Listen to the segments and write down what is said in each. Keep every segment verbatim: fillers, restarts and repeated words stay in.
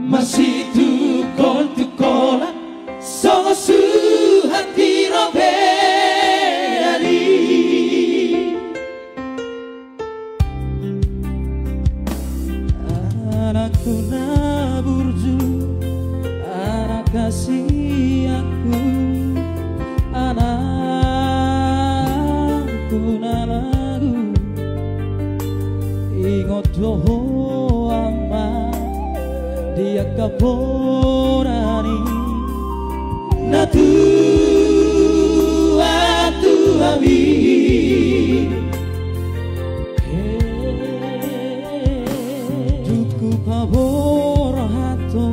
Marsitungkoltungkolan songon suhat di robean i. Anakku na burju, anak kesayanganku, anakku na lagu. Ingot do ho, Ama, di angka bona ni natuatuami. Tung hupaborhat ho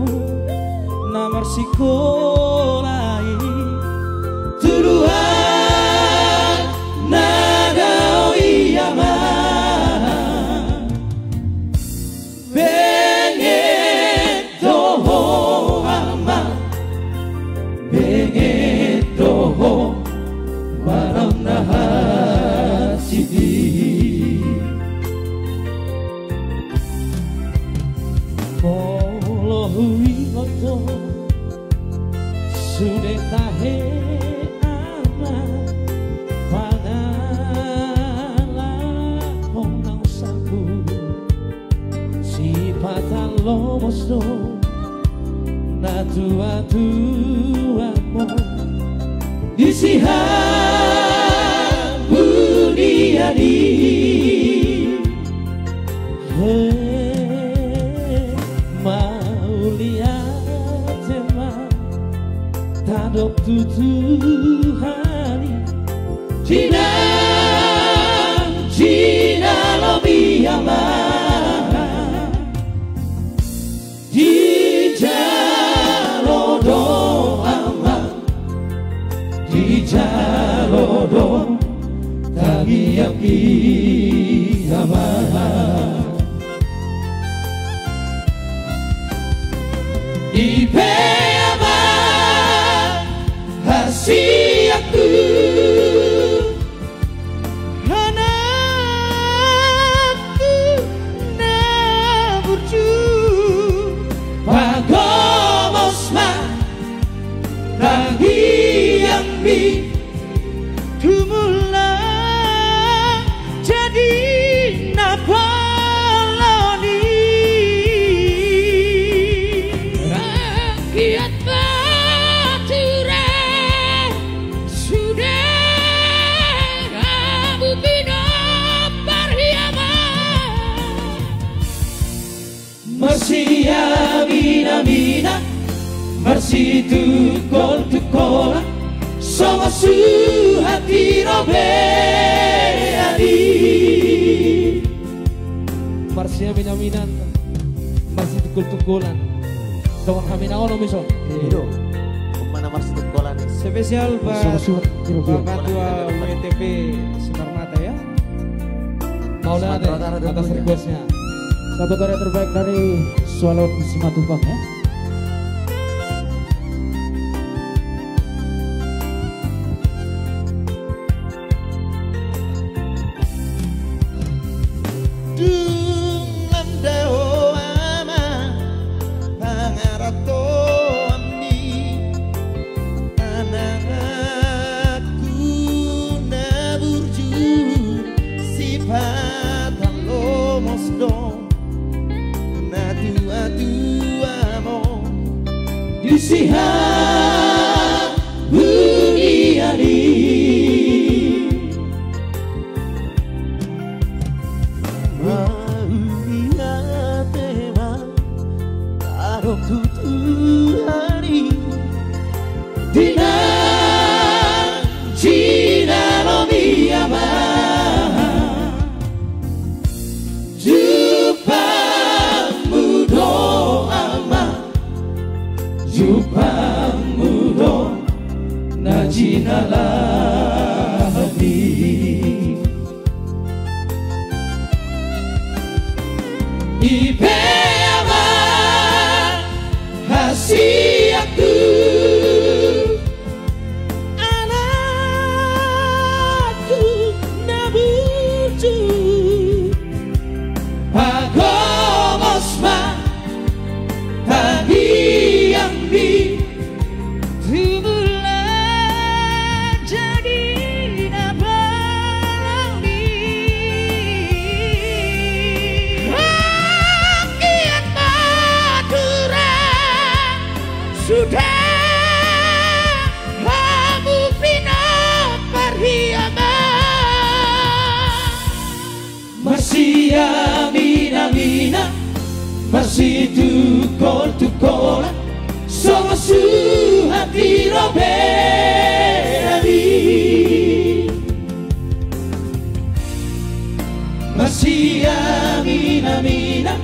na marsikola i tu luat na dao i, Ama. Benget do ho, Ama, benget do ho, manaon na hansit i. Molo huingot ho, sude tahe, Ama, pangalahon naung salpu. Sipata lomos do natuatuamon di sihabunian i. He, mauliate ma tadok tu Tuhan i. Jinang jinalomi, Ama, dijalo do, Ama, dijalo do tangiangki, Ama. I pe, Ama, hasianku, anakku na burju, pagomos ma tangiangmi, tumulak jadi na polon i. Rakyat Batura sude hamu pinompar i, Ama. Marsiaminaminan, marsitungkoltungkolan songon suhat di robean i. Marsiaminaminan, marsitungkoltungkolan songon haminangonon i, Om. Iya. Umana marsitungkolan i. Spesial buat songon suhat di robean i. Bapak Ketua W T P Simarmata, ya. Mauliate atas requestnya. Satu karya terbaik dari Swallow Simatupang, ya. Dung lam dao, Ama, pangarantoanmi, anakku na burju, sipata lomos do natuatuamon di sihabunian i. Mauliate ma tadok tu Tuhan i. Jinang jinalomi, Ama, jumpangmu do, Ama, jumpangmu do na jinalahan i. I pe, Ama, hasianku, anakku na burju, pagomos ma tangi Masitungkoltungkolan songon suhat ni robean i. Masiaminaminan,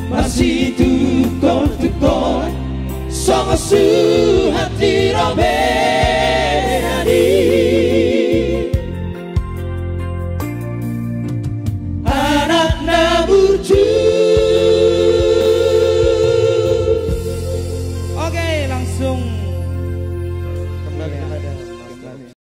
masitungkoltungkolan songon suhat ni